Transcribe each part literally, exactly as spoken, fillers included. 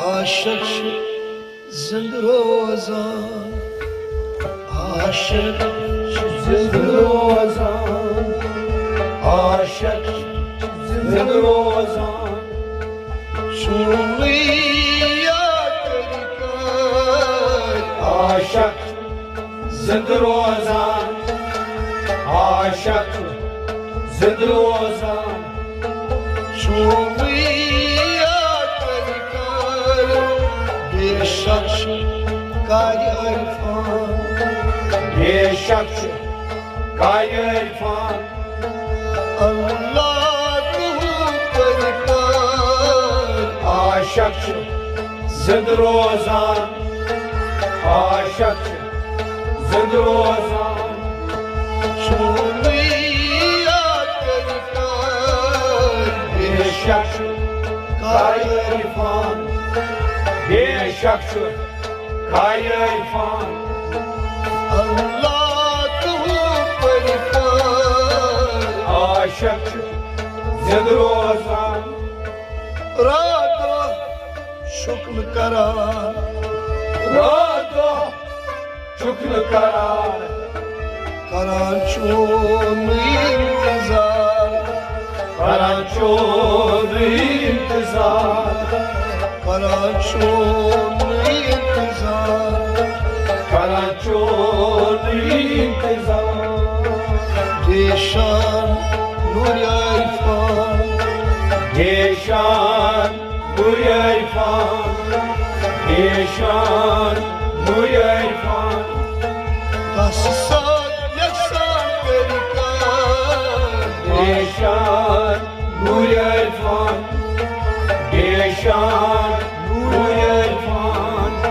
عاشق چھُ زِندٕ روزان، عاشق چھُ زِندٕ روزان، عاشق چھُ زِندٕ روزان۔ چونُے یاد کٔرِتھ عاشق زِندٕ روزان، عاشق چھُ زِندٕ روزان۔ چونُے یاد کٔرِتھ بے شک چھُ قارِ عرفان، بے شک چھُ قارِ عرفان۔ اللہ تہٕ ہُہ پٔرۍ پٲرۍ۔ عاشق چھُ زِندٕ روزان، عاشق چھُ زِندٕ روزان۔ چونُے یاد کٔرِتھ بے شک چھُ قارِ عرفان، بے شک چھُ قارِ عرفان۔ اللہ تہٕ ہُہ پٔرۍ پٲرۍ۔ عاشق چھُ زِندٕ روزان۔ راتھ دۄہ چھُکھ نہٕ کران، راتھ دۄہ چھُکھ نہٕ کران۔ کران چون انتظار، کران چون انتظار۔ کران چون انتظار، کران چون انتظار۔ ذیشان نور عرفان، ذیشان نور عرفان، ذیشان نور عرفان۔ تس ساتھ یکسان کٔرِتھ ذیشان نور عرفان، ذیشان نور عرفان۔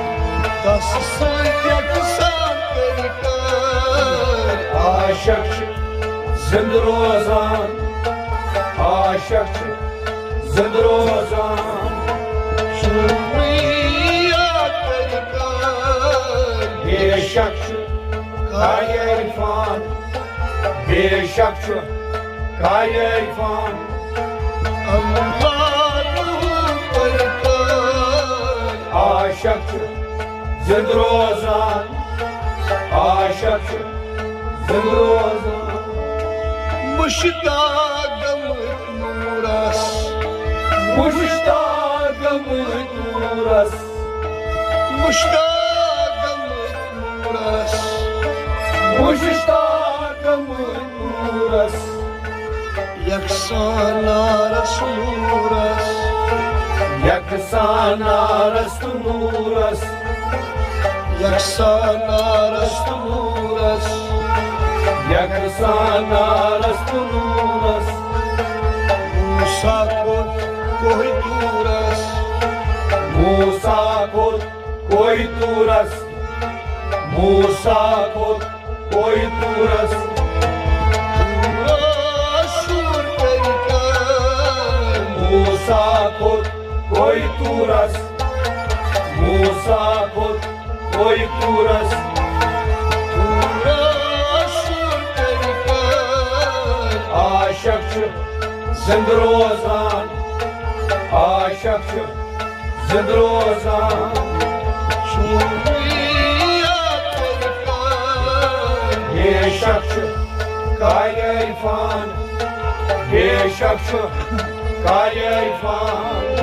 تس سۭتۍ یکسان کٔرِتھ عاشق چھُ زِندٕ روزان، عاشق چھُ زِندٕ روزان۔ چونُے یاد کٔرِتھ بے شک چھُ قارِ عرفان، بے شک چھُ قارِ عرفان۔ اللہ تہٕ ہُہ پٔرۍ پٲرۍ۔ عاشق چھُ زِندٕ روزان، عاشق چھُ زِندٕ روزان۔ مشتاق گٔمٕتۍ نورس، مشتاق گٔمٕتۍ نورس، مشتاق گٔمٕتۍ نورس، مشتاق گٔمٕتۍ نورس۔ یکسان نارس نورس، یکسان نارس تہٕ نورس، یکسان نارس تہٕ نورس، یکسان نارس تہٕ نورس۔ موسیٰ کھوٚت کوہِ طورس، موسیٰ کھوٚت کوہِ طورس، موسیٰ کھوٚت کوہِ طورس۔ طورس شور کٔرِتھ۔ موسیٰ کھوٚت کوہِ طورس، موسیٰ کھوٚت کوہِ طورس۔ طورس شور کٔرِتھ۔ عاشق چھُ زِندٕ روزان، عاشق چھُ زِندٕ روزان۔ چونُے یاد کٔرِتھ بے شک چھُ قارِ عرفان، بے شک چھُ قارِ عرفان۔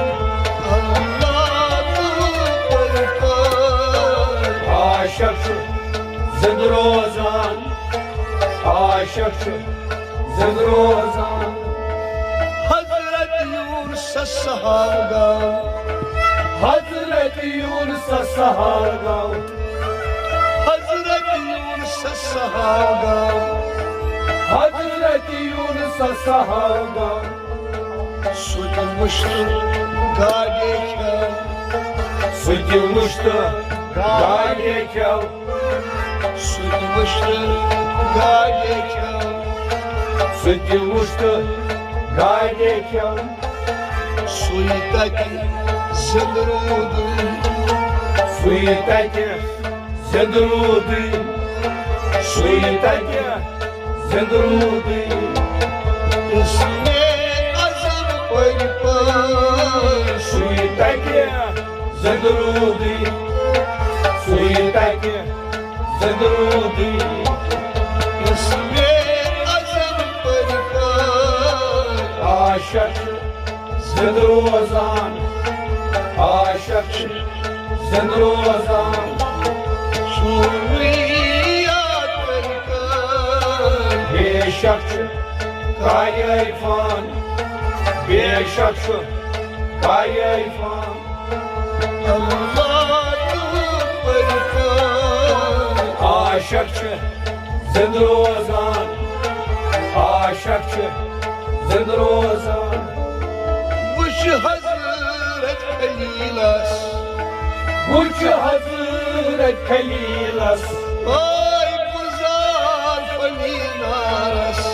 اللہ تہٕ ہُہ پٔرۍ پٲرۍ۔ عاشق چھُ زِندٕ روزان، عاشق چھُ زِندٕ روزان۔ حضرت یونسس سہارگاہ، حضرت یونسس سہارگاہ، حضرت یونسس سہارگاہ، حضرت یونسس سہارگاہ۔ سُہ تہِ وُچھ تہٕ گاڈے کھیٚو، سُہ تہِ وُچھ تہٕ گاڈے کھیٚو۔ سُہ تہِ وُچھ تہٕ گاڈے کھیٚو۔ سُہ تہِ وُچھ تہٕ گاڈے کھیٚو۔ سُے تَتہِ زِندٕ روٗدٕے۔ سُے تَتہِ زِندٕ روٗدٕے۔ سُے تَتہِ زِندٕ روٗدٕے۔ اس نے عزم پٔرۍ پٲرۍ۔ سُے تَتہِ زِندٕ روٗدٕے، سُے تَتہِ زِندٕ روٗدٕے۔ اسمِ اعظم پٔرۍ پٲٹھۍ۔ عاشق چھُ زِندٕ روزان، عاشق چھُ زِندٕ روزان۔ سونُے یاد پٔرۍ پٲٹھۍ۔ بے شک چھُ قارِ عرفان، بے شک چھُ قارِ عرفان۔ اللہ تہٕ پٔرۍ پٲٹھۍ۔ عاشق چھُ زِندٕ روزان، عاشق چھُ زِندٕ روزان۔ وٕچھ حضرت خلیلس، وٕچھ حضرت خلیلس۔ آے گُلزار پھٔلۍ نارس۔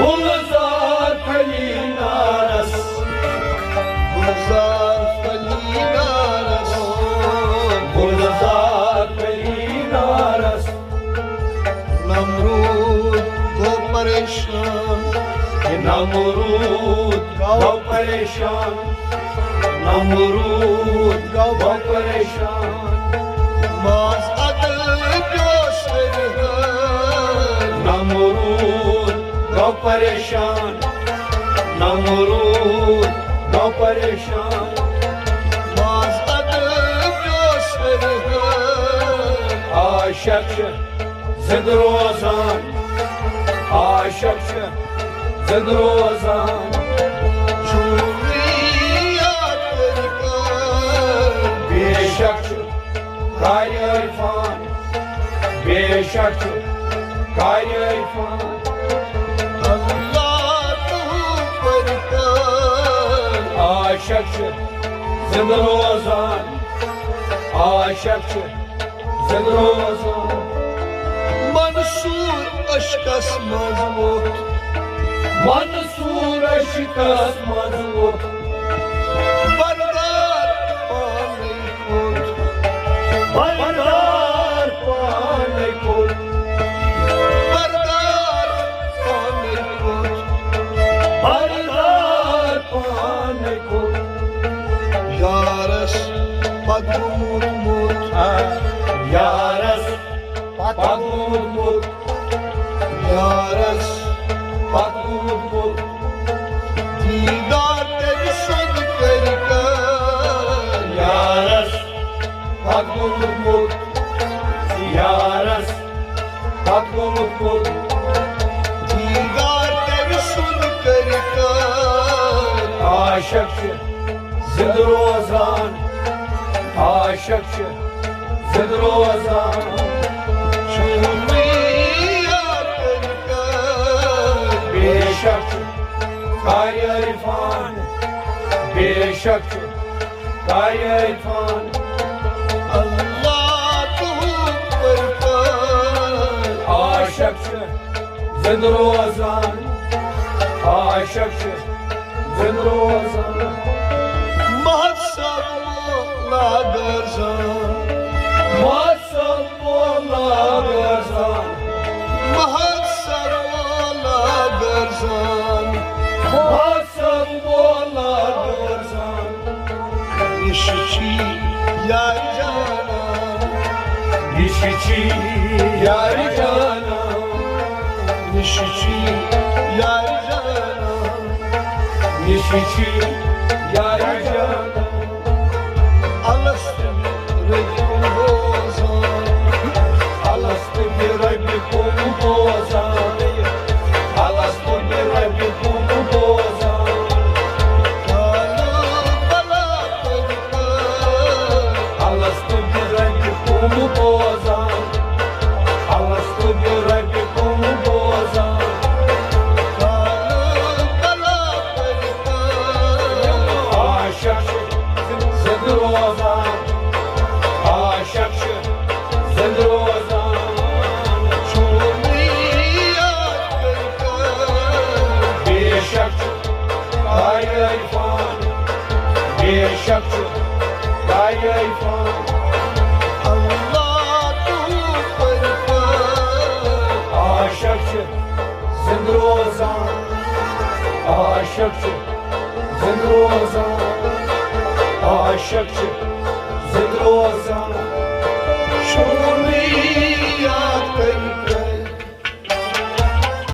گُلزار پھٔلۍ نارس۔ گُلزار پھٔلۍ نارس۔ گُلزار پھٔلۍ نارس۔ نمروٗد گوٚو پریشان۔ یہِ نمروٗد گوٚو پریشان۔ نمروٗد گوٚو پریشان۔ ماز عدل پیوس پریشان۔ نمروٗد گوٚو پریشان۔ نمروٗد گوٚو پریشان۔ ماز عدل پیوس پریشان۔ عاشق چھُ زِندٕ روزان، عاشق چھُ زِندٕ روزان۔ چونُے یاد پٔرۍ پٲٹھۍ۔ بے شک چھُ قارِ عرفان، بے شک چھُ قارِ عرفان۔ اللہ تہٕ پٔرۍ پٲٹھۍ۔ عاشق چھُ زِندٕ روزان، عاشق چھُ زِندٕ روزان۔ منصور عشقس منٛز ووٚتھ۔ منصور عشقس منٛز ووٚتھ۔ بردار پانے کھوٚت۔ بردار پانے کھوٚت۔ بردار پانے کھوٚت۔ بردار پانے کھوٚت۔ یارس پتہٕ گوٚمُت موٚت۔ یارس پتہٕ گوٚمُت موٚت۔ یارس پتہٕ گوٚمُت موٚت۔ دیٖدار تٔمۍ سُنٛد کٔرۍ کر۔ یارس پتہٕ گوٚمُت موٚت۔ یارس پتہٕ گوٚمُت موٚت۔ دیٖدار تٔمۍ سُنٛد کٔرۍ کر۔ عاشق چھُ زِندٕ روزان، عاشق چھُ زِندٕ روزان۔ چونُے یاد پٔرۍ پٲٹھۍ۔ بے شک چھُ قارِ عرفان، بے شک چھُ قارِ عرفان۔ اللہ تہٕ پٔرۍ پٲٹھۍ۔ عاشق چھُ زِندٕ روزان، عاشق چھُ زِندٕ روزان۔ مہد صٲب مولا گرزان۔ مہد صٲب مولا گرزان۔ مہد صٲب مولا گرزان۔ مہد صٲب مولا گرزان۔ یہِ چھُ چھی یار جانا۔ یہِ چھُ چھی یار جانا۔ یہِ چھُ چھی یار جانا۔ یہِ چھُ چھی یار جانا۔ الستُ بربکم بوزان۔ الستُ بربکم بوزان۔ الستُ بربکم بوزان۔ کالہٕ بلا پٔرۍ پٲٹھۍ۔ الستُ بربکم بوزان۔ الستُ بربکم بوزان۔ کالہٕ بلا پٔرۍ پٲٹھۍ۔ عاشق چھُ زِندٕ روزان، عاشق چھُ زِندٕ روزان۔ چونُے یاد پٔرۍ پٲٹھۍ۔ بے شک چھُ قارِ عرفان، بے شک چھُ قارِ عرفان۔ اللہ تہٕ پٔرۍ پٲٹھۍ۔ عاشق چھُ زِندٕ روزان، عاشق چھُ زِندٕ روزان، عاشق چھُ